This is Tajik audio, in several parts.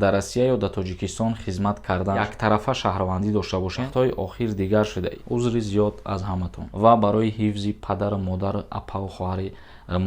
Дар Россия ё дар Тоҷикистон хизмат кардан, яктарафа шаҳрвандӣ дошта бошем, тои охир дигар шуда. Узри зиёд аз ҳаматон ва барои ҳифзи падару модару апаву хоҳари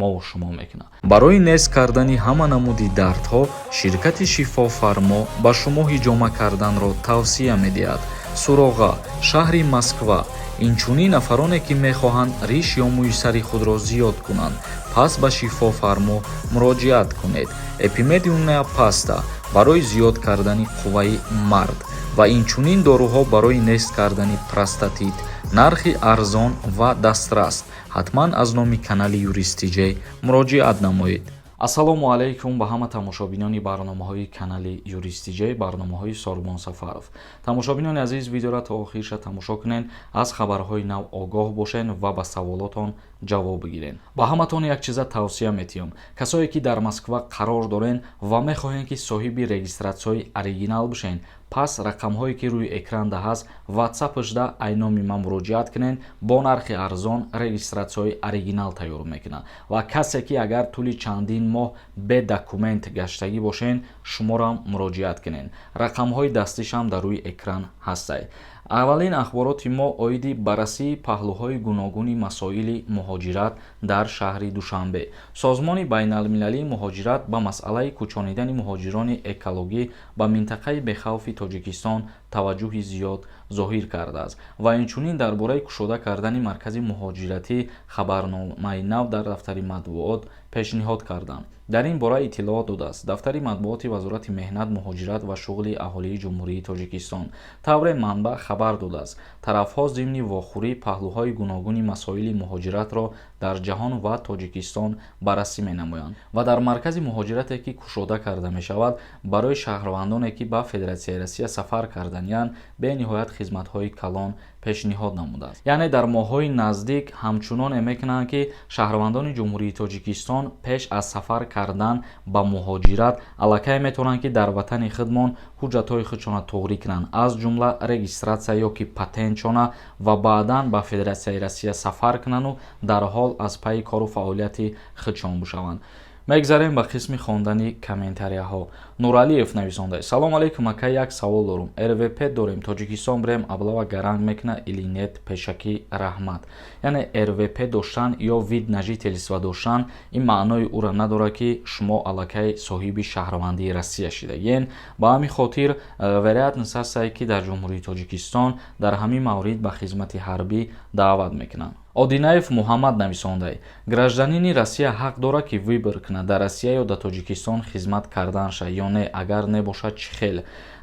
мову шумо мекунад. Барои нест кардани ҳама намуди дардҳо ширкати «Шифофармо» ба шумо ҳиҷома карданро тавсия медиҳад. Суроға: шаҳри Москва. Инчунин нафароне, ки мехоҳанд риш ё мӯи сари худро зиёд кунанд, пас ба «Шифофармо» муроҷиат кунед. Эпимедиумная паста барои зиёд кардани қувваи мард ва инчунин доруҳо барои нест кардани простатит. Нархи арзон ва дастрас. Ҳатман аз номи канали Юристиҷей муроҷиат намоед. Ассалому алайкум ба ҳама тамошобинони барномаҳои канали Юристиҷей, барномаҳои Сорбон Сафаров. Тамошобинони азиз, видеоро то охирша тамошо кунед, аз хабарҳои нав огоҳ бошед ва ба саволотон ҷавоб бигиред. Ба ҳаматон як чиза тавсия метиҳам: касое, ки дар Москва қарор дорен ва мехоҳем, ки соҳиби регистратсияи оригинал бошен, пас рақамҳое, ки рӯи экранда ҳаст, ватсапашда ай номи ман муроҷиат кунед. Бо нархи арзон регистратсияи оригинал тайёр мекунад. Ва касе, ки агар тӯли чандин моҳ бе документ гаштагӣ бошен, шуморам муроҷиат кунед. Рақамҳои дастишам дар рӯи экран ҳастай. Аввалин ахбороти мо оиди баррасии паҳлӯҳои гуногуни масоили муҳоҷират дар шаҳри Душанбе. Созмони байналмилалии муҳоҷират ба масъалаи кӯчонидани муҳоҷирони экологӣ ба минтақаи бехавфи Тоҷикистон таваҷҷӯҳи зиёд зоҳир кардааст ва инчунин дар бораи кушода кардани маркази муҳоҷиратӣ хабарномаи нав дар дафтари матбуот пешниҳод карданд. Дар ин бора иттилоот додааст дафтари матбуоти Вазорати меҳнат, муҳоҷират ва шуғли аҳолии Ҷумҳурии Тоҷикистон. Тавре манбаъ хабар додааст, тарафҳо зимни вохӯрӣ паҳлӯҳои гуногуни масоили муҳоҷиратро дар ҷаҳон ва Тоҷикистон баррасӣ менамоянд ва дар маркази муҳоҷирате, ки кушода карда мешавад, барои шаҳрвандоне, ки ба Федератсияи Россия сафар карданиянд, бениҳоят хизматҳои калон пешниҳод намудааст. Яъне дар моҳҳои наздик ҳамчуноне мекунанд, ки шаҳрвандони Ҷумҳурии Тоҷикистон пеш аз сафар кардан ба муҳоҷират аллакай метавонанд, ки дар ватани худмон ҳуҷҷатҳои худшона туғрӣ кунанд, аз ҷумла регистратсия ё ки патентшона, ва баъдан ба Федератсияи Россия сафар кунанду дарҳол аз пайи кору фаъолияти худшон бошаванд. Мегзарем ба қисми хондани комментарияҳо. Нуралиев нависонда: «Салом алейкум, ака, як савол дорум. РВП дорем, Тоҷикистон бирем, облава гаранг мекуна или нет? Пешакӣ раҳмат». Яъне РВП доштан ё вид на жительство доштан ин маънои ӯро надорад, ки шумо аллакай соҳиби шаҳрвандии Россия шидагиен. Ба ҳамин хотир вероятность ҳастае, ки дар Ҷумҳурии Тоҷикистон дар ҳамин маврид ба хизмати ҳарбӣ даъват мекунанд. Одинаев Муҳаммад нависондай: «Гражданини Россия ҳақ дорад, ки выбор кунад дар Россия ё дар Тоҷикистон хизмат карданша ё не? Агар небошад, чӣ хел?»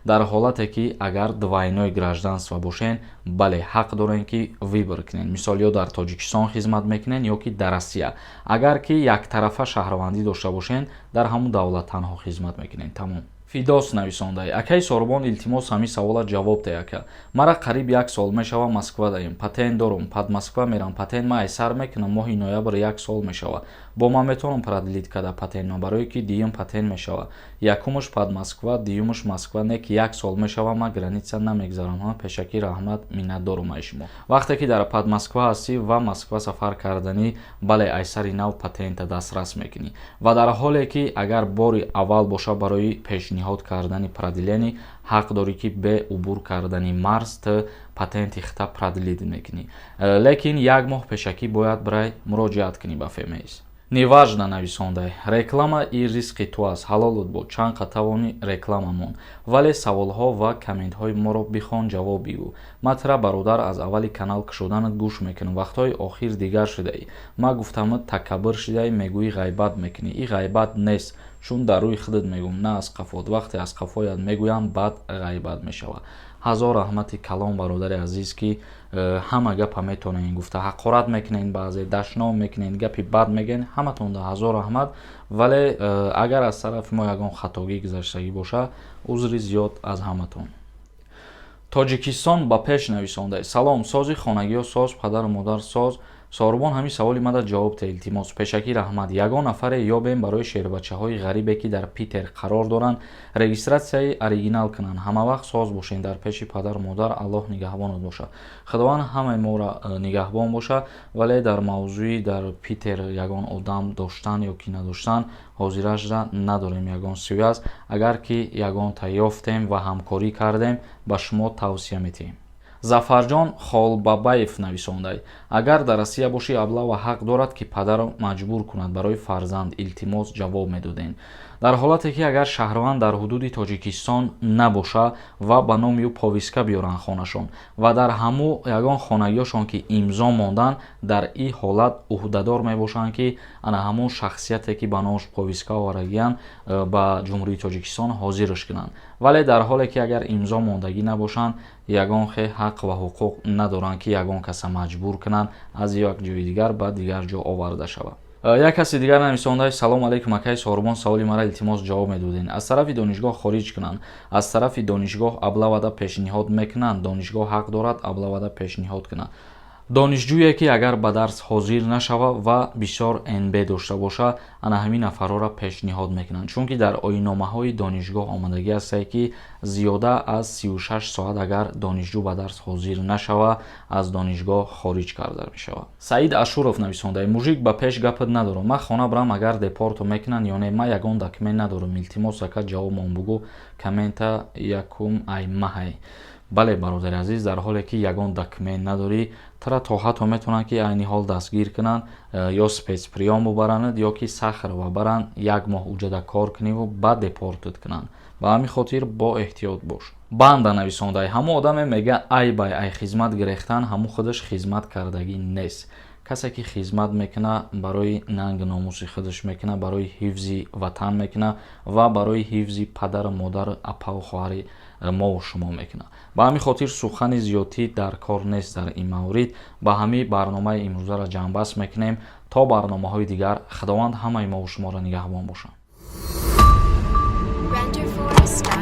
Дар ҳолате, ки агар двойной гражданство бошен, бале, ҳақ дорем, ки выбор кунен. Мисол, ё дар Тоҷикистон хизмат мекунен, ё ки дар Россия. Агар ки яктарафа шаҳрвандӣ дошта бошен, дар ҳамун давлат танҳо хизмат мекунен, тамом. Фидос нависондай: «Акаи Сорбон, илтимос, ҳамин савола ҷавоб де. Ака, мара қариб як сол мешава Москва даем, патент дорум, под Москва мерам. Патент ма айсар мекунам, моҳи ноябр як сол мешава. Бо ман метавонам продлить када патентма, барое ки дуюм патент мешава? Якумаш под Москва, дуюмаш Москва. Не ки як сол мешава, ма граница намегзарам. Пешакӣ раҳмат, миннатдорум ай шумо». Вақте ки дар под Москва ҳастӣ ва Москва сафар карданӣ, бале, айсари нав патента дастрас мекунӣ. Ва дар ҳоле ки агар бори аввал боша, барои пешниҳод кардани продление ҳақ дорӣ, ки бе убур кардани марз ту патенти хита продлить мекунӣ, лекин як моҳ пешакӣ бояд бирай муроҷиат кунӣ ба ФМС. Неважно нависондай: «Реклама и ризқи ту аст, ҳалолут бод, чанд қа тавонӣ реклама мон, вале саволҳо ва комментҳои моро бихон, ҷавоб бигӯ. Ма тира, бародар, аз аввали канал кушоданат гӯш мекунам. Вақтҳои охир дигар шудаӣ. Ма гуфтамат, такаббур шудаӣ, мегӯӣ, ғайбат мекунӣ. И ғайбат нест, чун дар рӯи худат мегӯм, на аз қафот. Вақте аз қафоят мегӯям, баъд ғайбат мешавад». Ҳазор раҳмати калон, бародари азиз, ки ҳама гапа метонен гуфта. Ҳақорат мекунен, баъзе дашном мекунен, гапи бад мегӯен, ҳаматонда ҳазор раҳмат. Вале агар аз тарафи мо ягон хатогӣ гузаштагӣ боша, узри зиёд аз ҳаматон. Тоҷикистон ба пеш нависонда: «Салом, сози хонагиҳо соз, падару модар соз». Сорбон, ҳамин саволи мада ҷавоб те, илтимос. Пешакӣ раҳмат. Ягон нафаре ёбем барои шербачаҳои ғарибе, ки дар Питер қарор доранд, регистрация и оригинал кунанд. Ҳамавақт соз бошен, дар пеши падару модар. Аллоҳ нигаҳбонат бошад. Худованд ҳамаи моро нигаҳбон бошад. Вале дар мавзӯи дар Питер ягон одам доштан ё ки надоштан ҳозиражра надорем ягон связь. Агар ки ягонта ёфтем ва ҳамкорӣ кардем, ба шумо тавсия метиҳем. Зафарҷон Холбабаев нависондай: агар дар Россия бошӣ, облава ҳақ дорад, ки падарро маҷбур кунад барои фарзанд? Илтимос, ҷавоб медодем. Дар ҳолате ки агар шаҳрванд дар ҳудуди Тоҷикистон набоша ва ба номи ӯ повестка биёранд хонашон ва дар ҳаму ягон хонагиёшон ки имзо мондан, дар ин ҳолат ӯҳдадор мебошанд, ки ана ҳамун шахсияте, ки ба номаш повестка овардагиянд, ба Ҷумҳурии Тоҷикистон ҳозирш кунанд. Вале дар ҳоле ки агар имзо мондагӣ набошанд, ягон хе ҳақ ва ҳуқуқ надоранд, ки ягон каса маҷбур кунанд, аз як ҷои дигар ба дигар ҷо оварда шавад. Як каси дигар нависонда: салом алейкум, акаи Сорбон, саволи мара, илтимос, ҷавоб медодем. Аз тарафи донишгоҳ хориҷ кунанд, аз тарафи донишгоҳ облава да пешниҳод мекунанд? Донишгоҳ ҳақ дорад облава да пешниҳод кунад? Донишҷӯе, ки агар ба дарс ҳозир нашава ва бисёр НБ дошта боша, ана ҳамин нафарҳоро пешниҳод мекунанд, чунки дар оинномаҳои донишгоҳ омадагӣ ҳастае, ки зиёда аз 36 соат агар донишҷӯ ба дарс ҳозир нашава, аз донишгоҳ хориҷ карда мешавад. Саид Ашуров нависонда: мужик, ба пеш гапат надорам, ман хона бирам, агар депорт о мекунанд ё не? Ман ягон документ надорам. Илтимос, ака, ҷавобмон бугӯ. Коммента якум ай маҳай. Бале, бародари азиз, дар ҳоле ки ягон документ надорӣ, тара то ҳатто метавонанд, ки айни ҳол дастгир кунанд, ё спецприём бубаранд, ё ки Сахарова баранд, як моҳ уҷада кор куниву баъд депорт ат кунанд. Ба ҳамин хотир бо эҳтиёт бош. Банда нависондай: ҳамон одаме мега, ай бай ай хизмат гирехтан, ҳамун худаш хизмат кардагӣ нест. Касе ки хизмат мекуна, барои нанг номуси худаш мекуна, барои ҳифзи ватан мекуна ва барои ҳифзи падару модару апаву хоҳари мову шумо мекуна. Ба ҳамин хотир сухани зиёдтӣ дар кор нест дар ин маврид. Ба ҳамин барномаи имрӯзаро ҷамъбаст мекунем. То барномаҳои дигар Худованд ҳамаи мову шуморо нигаҳбон бошад. Renderforest.ai.